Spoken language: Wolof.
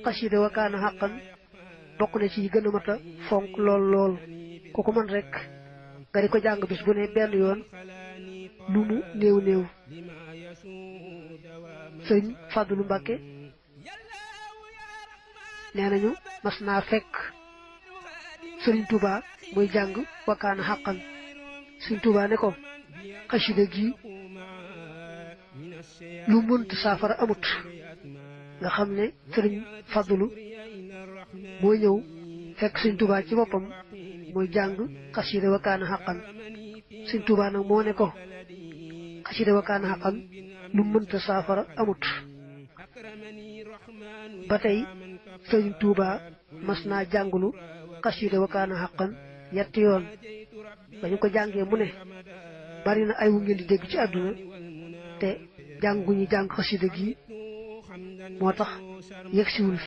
xasida wa kaana xàqan bokk na ci gën a mat a fonk lool lool ku ko mën rek nga di ko jàng bis bu ne benn yoon lu mu néew néew. sëñ Fàdulu Mbàkke nee nañu mas naa fekk sëriñ Tuuba muy jàng wa kaana xàqan sëriñ Tuuba ne ko xasida gi lu mënta saafara amut. nga xam ne sëriñ Fàdulu moo ñëw fekk sëriñ Tuuba ci boppam muy jàng xasida wa kaana xàqan sëriñ Tuuba nag moo ne ko xasida wa kaana xàqan lu mënta saafara amut. ba tey sëriñ Tuuba mas naa jàngulu xasida wa kaana xàqan yetti yoon ba ñu ko jàngee mu ne bari na ay wu ngeen di dégg ci àdduna te jànguñu jàng xasida gi moo tax yegsiwul